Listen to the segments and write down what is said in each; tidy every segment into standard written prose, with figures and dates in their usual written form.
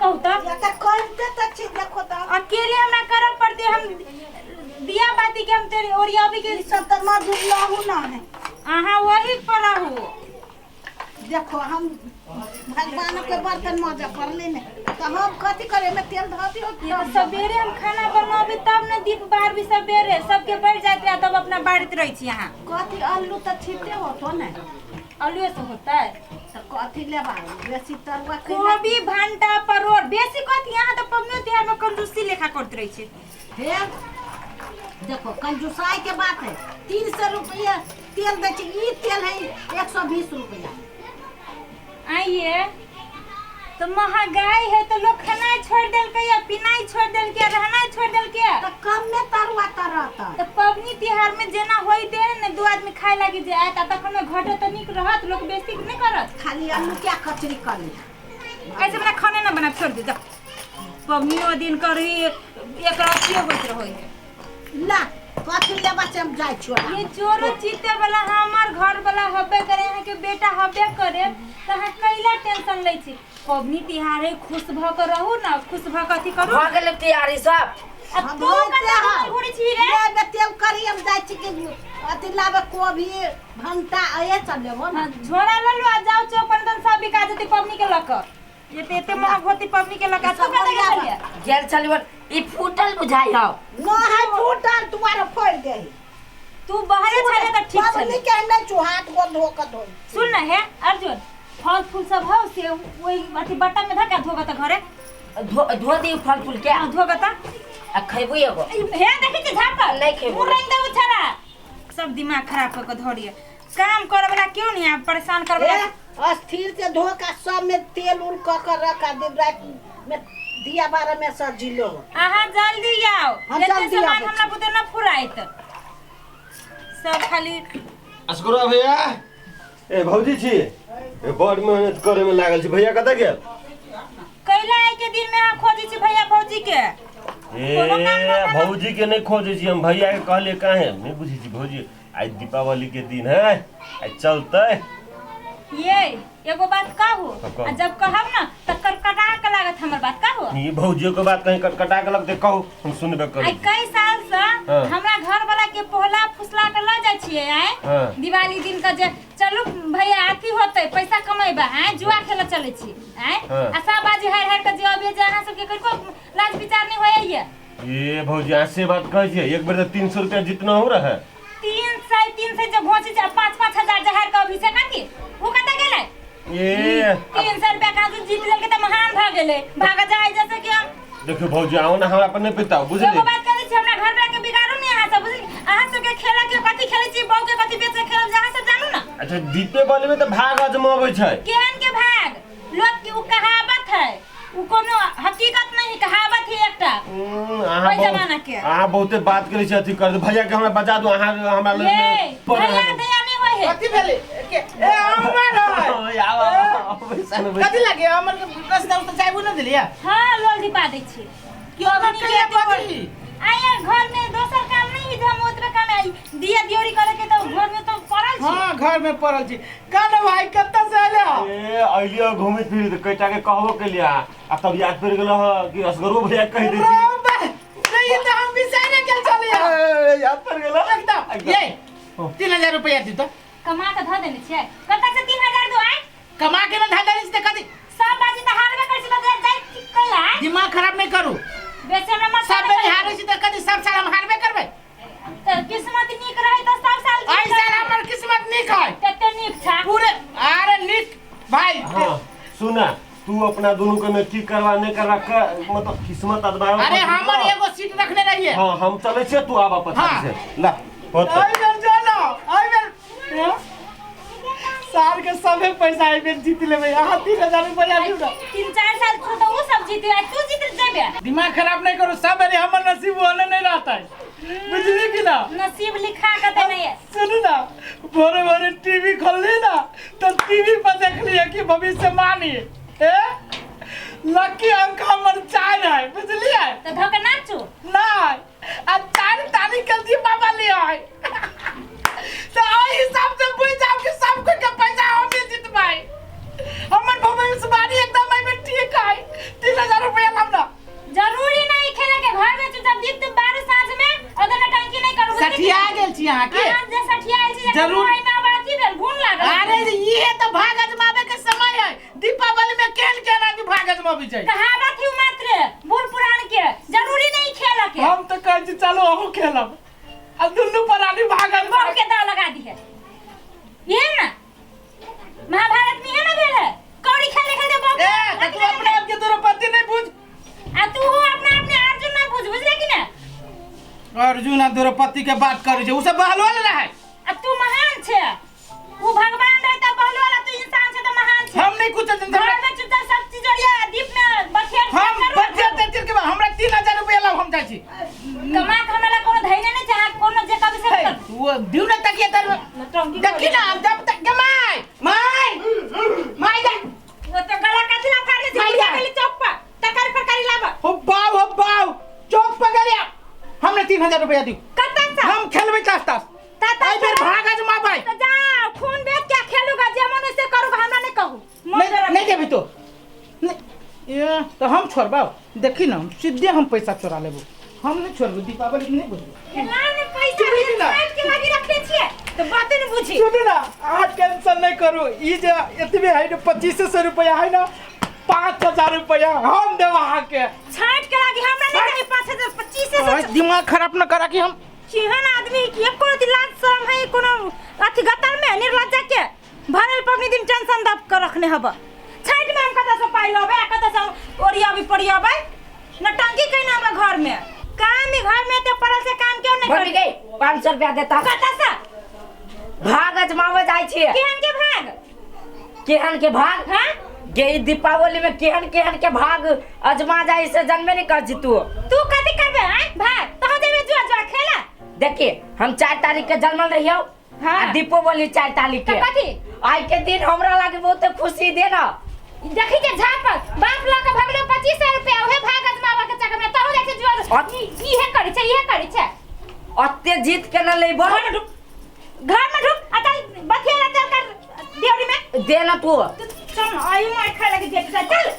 कहू तऽ। या तऽ करते तऽ छी, देखो तऽ। अकेले हमरा करऽ पड़तै, हम दिया बाती के हम तेरे ओरियाबी के। ई सब तऽ मजूर लहू ना है। अहाँ वही पर रहू। देखो, हम भगवान के बर्तन मजा पड़ले ने तऽ हम कथी करे में तेल धऽ दियौ। ये तऽ सबेरे हम खाना बनाबी तब ने दीप बारबी, सबेरे सबके बढ़ जाइत रहे तब अपना बारैत रहै छी अहाँ। कथी आलू तऽ छिटे होतो ने? आलुए से होतै। तऽ कथी लेबा बेसी तरुआ? कोबी, भंटा, परोड़ बेसी। कथी अहाँ तऽ पबनियो तिहार में कंजूसी लेखा करैत रहै छी। हे देखो, कंजूसाई के बात है, 300 रुपया तेल दै छै, ई तेल है 120 रुपया। आइए तो महंगाई है तो लोग खाना छोड़ देलकै या पीनाइ छोड़ देलकै, रहनाइ छोड़ देलकै। तऽ कम में तरुआ तरत। तऽ पबनी तिहार में जेना होइते है ने, दू आदमी खाए लागी जे आयत आ तखन में घटे तऽ नीक रहत, लोक बेसी नहि करत। खाली आलू क्या कचरी कर लिया। ऐसे हमरा खाने ना बना, छोड़ दे जा। पबनियो दिन करही एक अथियो होइत रहै है। ला, कथी लेबा से हम जाइ छियो। ये चोरो चीते वाला हमार घर वाला हबे करे, अहाँ के बेटा हबे करे, तऽ अहाँ कैला टेंशन लै छी? पबनी तिहार है, खुश भऽ के रहू ना, खुश भऽ के अथी करू। भऽ गेलै तैयारी सब? आ हम तू होइते कतऽ हौ। घूमल घुरै छी रे? ले बे तेल करी, हम जाइ छी कि अथी लाबे, कोबी भंटा अये सब लेबो ने। हाँ, झोरा लऽ लू आ जाउ चौक पर, तहन सब बिका जेतै पबनी के लऽ कऽ। एते एते महग होती पबनी के लऽ कऽ। तू कतऽ गेल छलियै? गेल छलियै, ई फूटल बुझाइ हौ। न है फूटल, तुम्हारा फोड़ दे। तू बाहरे छले तऽ ठीक पबनी छलै। के नहि छु, हाथ गोर धो के धोई। सुन न हे अर्जुन, फल फूल सब हौ से ओहि अथी बर्तन में धऽ के धोबऽ तऽ घरे। धो धो दी फल फूल के। हाँ, धोबऽ तऽ। आ खैबो एगो? हे देखै छी झापड़। नहि खेबो। मुँह रंग देबो छड़ा। सब दिमाग खराब कऽ के धरिए, काम करे वाला क्यों नहीं आ, परेशान करे ए, वाला। अस्थिर से धो के सब में तेल उल क के रखा दे, रात में दिया बारह में सजिलो। अहाँ जल्दी आओ। हम एते जल्दी सामान आबै। हमरा बुते न फुराइत सब खाली। असगुरा भैया, ए भौजी छी, ए बड़ मेहनत करे में लागल छी। भैया कतऽ गेल? कैला आइ के दिन में अहाँ खोजै छी भैया भौजी के? कोनो काम ए धंधा ना- भौजी के नहीं खोजै छी हम, भैया के कहलिए। काहे नहीं बुझै छी भौजी, आइ दीपावली के दिन है, आइ चलतै। ये एगो बात कहू? हाँ, कहू। आ जब कहब ना त कटकटा के लागत हमर बात, कहू। ई भौजियो के बात कहीं कटकटा के लगतै? कहू, हम सुनबे आइ करै। कई साल से हमरा घर वाला के पोहला फुसला के लऽ जाइ छियै आइ दिवाली दिन के जे चलू भैया अथी होतै, पैसा कमेबै, आइ जुआ खेलऽ चलै छी आइ। आ सब बाजी हारि हारि के जे अबियै, जे अहाँ सबके कनिको लाज विचार नहि होइए। ए भौजी, अहाँ से बात कहै छियै, एक बेर तऽ 300 रुपया जितना हो रहे। 300 300 जे घोंची छै, 5 5 हजार जे हारि के अभी से कथी ओ कतऽ गेलै? ए 300 रुपया कहाँ से जीत लेलकै तऽ महान भऽ गेलै, भाग जाय जैसे कि हम। देखियौ भौजी, आउ ने हमरा पर नहि पिताउ, बुझलियै? एगो बात कहै छी, हमरा घर वाला के बिगाड़ू नहीं अहाँ सब, बुझली? अहाँ सबके खेला के कथी खेलै छी, बहू के कथी बेच के खेलब जे अहाँ सब जानू ना। अच्छा, दीपेवली में तऽ भाग अजमाबै छै। केहन के भाग लोग के, उ कहावत है, उ कोनो हकीकत नहीं, कहावत है एकटा अहाँ ओहि बहुत जमाना के। अहाँ बहुते बात करै छी, अथी कर दे भैया के, हमरा बचा दू अहाँ हमरा लग। ये भैया दया नहीं होय है। कथी भेलै के ए अमर है? ओए, आउ, आउ, आउ, बैसा ने, बैसा। कथी लागे अमर के रस्ता उस्ता जाइबो न देलिया? हाँ, लोल धिपा दै छी। क्यों पबनी के कहिया एते बजली? आया घर में दोसर काम नहीं है जे हम ओतबे काम आई दिया दियोरी करे के तो घर में तो पड़ल छी। हाँ, घर में पड़ल छी। कान भाई, कतऽ से आयल हो? ए अइलियो घूमे फिरे तऽ कईटा के कहबो केलिया आ तब याद पड़ि गेल ह कि असगरो भैया कहि दै छी। नहीं तो हम बिसारे के चलिया। ए, याद पड़ि गेल एकदम ये 3000 रुपया दी तो। कमा के धऽ देने छियै? कतऽ से 3000 दो आइ? कमा के ना धऽ देने छी तऽ कथी? सब बाजी तऽ हारबे करै छी तऽ जाइ कैला? दिमाग खराब नहीं करू। बेसी हमरा मत। सब बेरी हारै छी तऽ कथी सब साल हम हारबे करबै? तऽ किस्मत नीक रहै तऽ सब साल एहि साल हमर किस्मत नीक है। कते नीक छा? पूरे अरे नीक भाई। हाँ सुना, तू अपना दुनू के में की करवा नहीं करवा के मतलब किस्मत आजमावे। अरे हमर एगो सीट रखने रहिए। हाँ, हम चलै छियै, तू आबा पछाड़ी से ला होतै। एहि बेर जो ना एहि बेर हैं? साल के सबे पैसा एहि बेर जीत लेबै, अहाँ 3000 रुपया दियौ ना। 3 4 साल तू तऽ उ सब जीते आ तू जीत जेबे? दिमाग खराब नहीं करो, सब बेरी हमर नसीब ओने नहीं रहता है, बुझली कि ना? नसीब लिखा के देने है। सुनू ना, भोरे भोरे टीवी खोलली ना तो टीवी पर देखलिए कि भविष्यवाणी ए लकी अंक हमर 4 है, बुझलिए? तऽ धऽ के नाचू। नहीं, आ 4 तारीख के दीपावली है तो ओहि हिसाब से बुझ जाओ कि सब कोई के पैसा हम ही जीतबै। हमर भविष्यवाणी एकदम एहिमे ठीक है, 3000 अजमाबी छै। कहावत ही मात्र बूढ़ पुरान के जरूरी नहीं खेल के। हम तो कहै छी चलू अहूँ खेलब आ दुनू प्राणी भागल बहू के दाव लगा दी है ये ना महाभारत में ये ना भेल है कौड़ी खेले खेलते बहू ए त तू अपने आप के द्रौपदी नहीं बुझ। आ तू हो अपना अपने अर्जुन ना बुझ, बुझले कि ना? अर्जुन आ द्रौपदी के बात करै छै उ सब बहलवाल रहै। आ तू महान छे, उ भगवान रहे त बहलवाल, तू इंसान छे त महान छे। हम नहीं कुछ जानते। घर में चुपचाप सब चीज ओरिया दीप में बखेर हम बखेर तेतिर के बाद हमरा 3000 रुपया लाओ, हम जाइ छी। कमा के हमरा कोनो धैने नहीं चाह कोनो जे कभी से हे, वो दिउ ना तकिया तर देखी ना हम जब तक के my my my जा वो तो गला कथला फाड़ले छै माय जा। गेली चौक पर तकर पर लाब। हो बाव हो बाव चौक पर गेलिया हमने 3000 रुपया दिउ। कत से? हम खेलबै तास तास। ता एहि बेर भाग अजमाबै। तो जा खून बेच के खेलूगा जे मन से करूगा हमरा नहीं कहू। मन नहीं जरा नहीं देबी तो नहीं ये तो हम छोड़बाओ देखी ना हम सीधे हम पैसा चोरा लेबो। हम नहीं छोड़बो दीपावली में नहीं बुझबो। लान पैसा चुपी ना। काट के लागी रखले छिए तो बाते नहीं बुझी। सुनू ना अहाँ टेंशन नहीं करू ई जे एतबे है ने 2500 रुपया है ना 5000 रुपया हम देब अहाँ के। छाट के लागी हमरा नहीं चाही 5000 2500। दिमाग खराब न करा कि हम केहन आदमी कि एको रति लाज शरम है कोनो अथी गतर में निर्लज्जा के भरल पबनी दिन टेंशन दब के रखने हब। छाट में हम कतऽ से पाइ लबै आ कतऽ से ओरियाबी पोरियाबै न टंकी कहिना हमरा घर में काम ही घर में ते पड़ल से काम क्यों नहीं भरी करी गई 500 रुपया देता। कतऽ से भाग अजमावे जाइ छियै। केहन के भाग? केहन के भाग? हाँ गे ई दीपावली में केहन केहन के भाग अजमा जाय से जनबे नहीं कर छी तू। तू कथी करबे आय भाग तोह जेबे जुआ जुआ खेला। देखिए हम 4 तारीख के जन्मल रहियो। हाँ। आ दीपावली 4 तारीख के। तो कथी? आई के दिन हमरा लागे बहुत खुशी दे ना। देखी जे झापक बाप लऽ के भगलो 2500 रुपया उहे भाग अजमावा के चक्कर में तोह जाइ छै जुआ। इहे करै छै इहे करै छै। अत्ते जीत के न लेबो। घर में ढुक, घर में ढुक आ चल बथिया चल कर देवरी में दे ना तू। चल आयु मार खाए लगे देख चल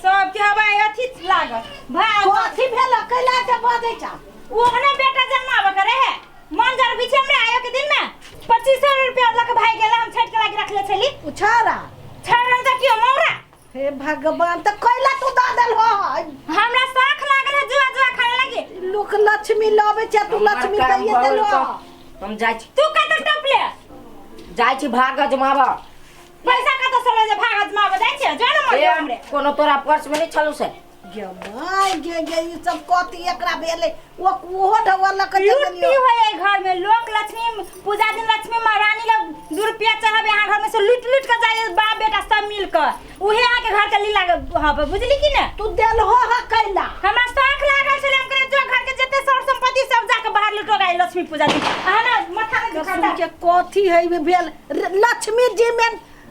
सब के हवा अथी लागल भाग कथी भेल कैला के बजै छा? ओहने बेटा जन्मावे करे है मन जर पीछे हमरा आयो के दिन में 2500 रुपया लके भाई गेला हम छठ के लागी रखले छली। उछारा छाड़ा त कियो मौरा। हे भगवान त कैला तू द देल हो? हमरा शौख लागल है जुआ जुआ खाए लगी। लोक लक्ष्मी लबै छै तू लक्ष्मी दैये देल हो। हम जाइ छी। तू कत टपले? जाइ छी भाग अजमाबा। पैसा कत से ले जे भाग अजमाबा जाइ छै जो न मर हमरे। कोनो तोरा पर्स में नहीं छलौ से? गे my गे गे ई सब कथी एकरा भेलै ओ ओहो ढौआ लऽ के चलि लुट्टी गेलियो। होय घर में लोक लक्ष्मी पूजा दिन लक्ष्मी महारानी लग 2 रुपया चढ़ावे अहाँ घर में से लूट लूट के जाय बाप बेटा सब मिल के उहे अहाँ के घर के लीला हब बुझली कि ने? तू देल हो हा कैला? हमरा शौख लागल छलै हम कहलियै जो घर के जते सर संपत्ति सब जाके बाहर लुटो गए लक्ष्मी पूजा दिन अहाँ ना माथा में सुन के कथी है भेल लक्ष्मी जी में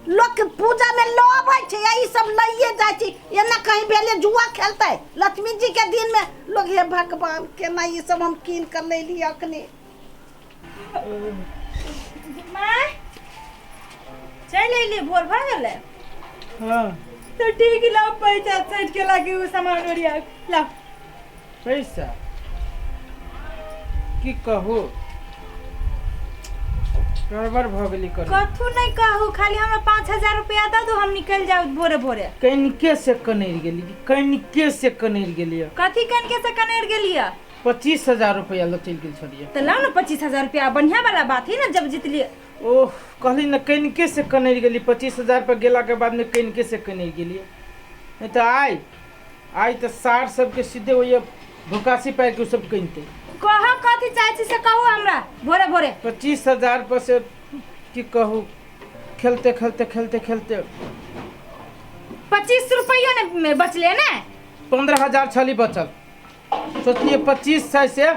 लोक पूजा में लबै छै आ ई सब लइए जाइ छै एना कहीं भेलै जुआ खेलतै लक्ष्मी जी के दिन में लोग हे भगवान केना ई सब हम कीन के लैली अखनी। माय चलि अयली भोर भऽ गेलै। हाँ तो ठीक लाओ पैसा छठि के लागी उ सामान ओरिया लाओ। पैसा की कहू गड़बड़ भऽ गेली कर। कथू नहीं कहू खाली हमरा 5000 रुपया दऽ दू हम निकल जाउ भोरे भोरे। कनिके से कनैर गेली कनिके से कनैर गेली। कथी कनिके से कनैर गेलियै? 25000 रुपया लऽ चलि गेल छलियै। तो लाओ ना 25000 रुपया बढ़िया वाला बात है ना जब जीतलियै। ओह कहली ना कनिके से कनैर गेली 25000 पर गेला के बाद में कनिके से कनैर गेलियै। नहीं तो आइ आइ तो सार सबके सीधे वही भुकासी पारि के सब कनिते। कह कथी चाहै छी से कहू हमरा भोरे भोरे। 25000 पर से की कहू खेलते खेलते खेलते खेलते 25 रुपयो ने बचले ने 15000 छली बचल। सोचलिए 2500 से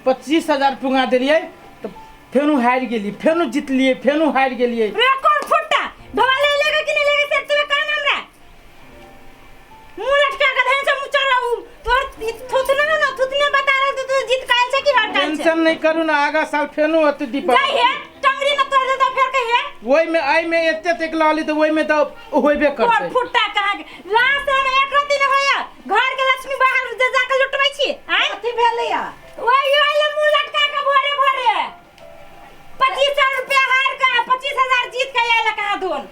25000 पुगा देलियै तो फेनु हारि गेलियै फेनु जितलियै फेनु हारि गेलियै। रे कोन फुट्टा ढोआ ले लेगा कि नहीं लेगा से तू कहना हमरा मुंह लटका के धैन से मुंह चढ़ा तोर थुथना ना थुथने बता रहा तू जीत कायल छै कि हार कायल छै? टेंशन नहीं करू ना आगा साल फेनु होते दीपक। जाय हे टंगरी न तोड़ देता फेर कहिए ओहि में आई में एते तक लाली तो ओहि में तो होइबे कोन करतै। फुट्टा कहाँ के लास्ट में एक रति न होया घर के लक्ष्मी बाहर जे जाके लुटबै छी आय कथी भेलैया? ओहि ओहि मुंह लटका के भोरे भोरे 2500 रुपया हार के 25000 जीत के आयल कहाँ दोन।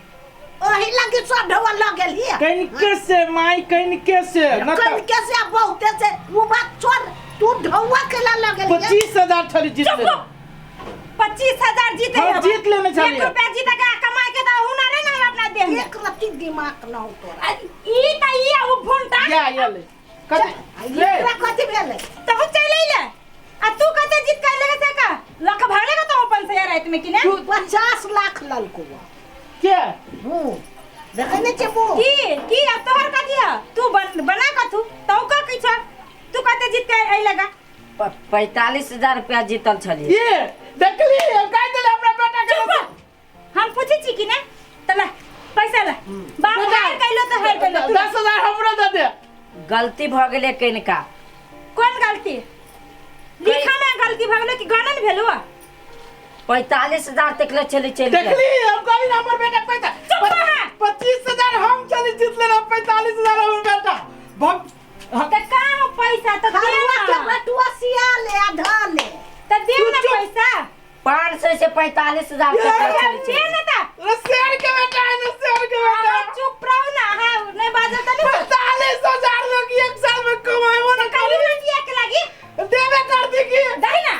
ओही लगी सब ढोआ लग गेलिए। कनिके से माई, कनिके से न त कनिके से आ बहुते से उ बात छोड़, तू ढौआ केला लग गेलिए। 25,000 छली जीत चुप लेने। 25,000 जीते हाँ, जीत लेने छलियै। 1 रुपया जीत के कमाई के त हुनर है ना हम अपना देह में। एक रत्ती दिमाग न हो तोरा। आ, ई त ई आ उ भुंटा। या या ले कथी ले। एकरा कथी भेलै? तहु चलि अइले आ तू कते जीत के अइले से का लख भाड़े तो अपन से रात में कि ने 50 लाख ललको। के हूं देखै नै छै मुँह। की की अब तोहर कथी है? तू बना कथू तौ का की छ तू कते जीत के अइले गा? 45,000 रुपया जीतल छलियै। ये देखली हम कह देले हमरा बेटा के। चुप, हम पूछै छी कि ने त ला पैसा ला। बाप हार कैलो त हार कैलो। 10,000 हमरो दे दे। गलती भ गेलै कनिका। कोन गलती? लिखा में गलती भ गेलै कि गणन भेलो? 45,000 तक ले चली चली। देखली हम कहली ना हमर बेटा पैसा। चुप रह। 25,000 हम चली जीत लेना, 45,000 हमर बेटा। त का हो पैसा त दे खरुआ के ना। बटुआ सिया ले आ ध ले। त दे ना पैसा। 500 से 45,000 तक ले चली दे चली। ना त। शेर के बेटा है ना, शेर के बेटा। अहाँ चुप रहो ना, अहाँ नहीं बाजब त नहीं। 45,000 लोग एक साल में कमाएबो ना करी करी। दिया के लागी देबे कर दी की दही ना।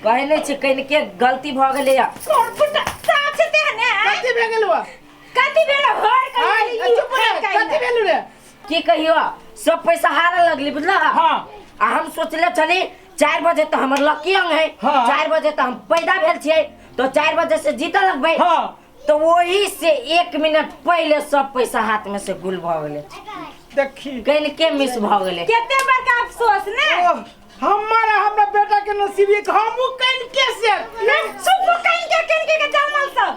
कहै नै छै कनिके गलती भ गेलै। कोन फुटा साफ छै तेहन ने आँय? कथी भे गेलौ? कथी भेल हर आय कहियो चुप रह, कथी भेलौ रे? की कहियो सब पैसा हारे लगली बुझला। हां आ हम सोचले छली 4 बजे तो हमर लकी अंग है। हाँ। 4 बजे तो हम पैदा भेल छियै तो 4 बजे से जीते लगबै। हां तो वही से 1 मिनट पहले सब पैसा हाथ में से गुल भ गेलै। देखी कनिके मिस भ गेलै। केते बड़का अफसोस ने। ओह, हमारा हमरा बेटा के नसीब एक हमू कनिके से ना चुप कनिके कनिके के जमल सब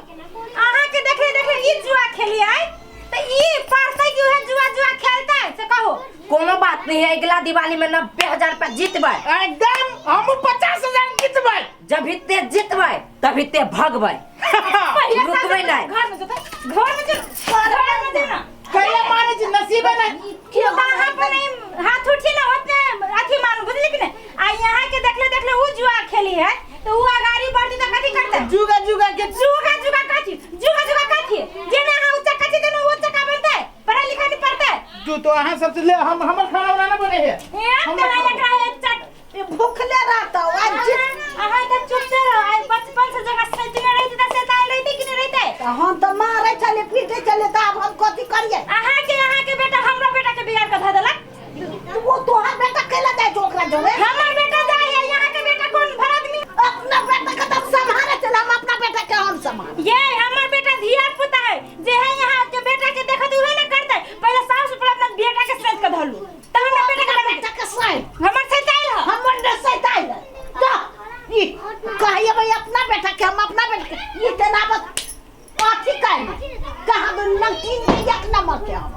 अहाँ के देखले देखले ई जुआ खेली आय त ई पढ़तै कि उहे जुआ जुआ खेलतै से कहो। कोनो बात नहीं है, अगला दिवाली में 90,000 रुपया जीतबै। एकदम हमू 50,000 जीतबै। जब इतने जीतबै तब इतने भगबै। पहिले रुकबै नहीं। घर में जेतै, घर में जो, घर में जो ना। कैला माने छी नसीबे नहीं। क्यों अहाँ पर नहीं हाथ उठी ना ओतने अथी मानू बुझली कि नहीं। आ यहाँ के देखले देखले उ जुआ खेली है तो उ अगाड़ी बढ़ती त कथी करतै? जुगा जुगा के जुगा जुगा कथी? जुगा जुगा कथी? जेना अहाँ उ चक्का छी तेना उ चक्का बनतै, पढ़ाई लिखाई नहीं पड़तै। तू तो अहाँ सब से ले हम हमर खाना बनाना बने है। एक त एकरा एक चट ई भूखले रहतौ आ अहाँ त चुपते रहो। आइ बचपन से जगह सैतने रहती त सैताल रहती कि नहीं रहते? त हम त मारै छलियै पीटै छलियै त आब हम कथी करियै? अहाँ के बेटा हमरा बेटा के बिगाड़ के धऽ देलक। वो तोहर बेटा कैला जाइ छौ ओकरा जोरे? हमर बेटा जाइ है, यहाँ के बेटा कोन भर आदमी? अपना बेटा के त सम्हारे छल, हम अपना बेटा के हम सम्हार। ये हमर बेटा धिया पुता है, जे है यहाँ के बेटा के देखत उहे ना करतै। पहिले सास पर अपना बेटा के सैत के धलू त हमरा बेटा के बेटा के सैत हमर सैताइल ह, हमर ने सैताइल ह। जा ई कहिए भाई अपना बेटा के हम अपना बेटा के ई तेना बस अथी काहे कहाँ दो नमकीन एक नंबर के हम।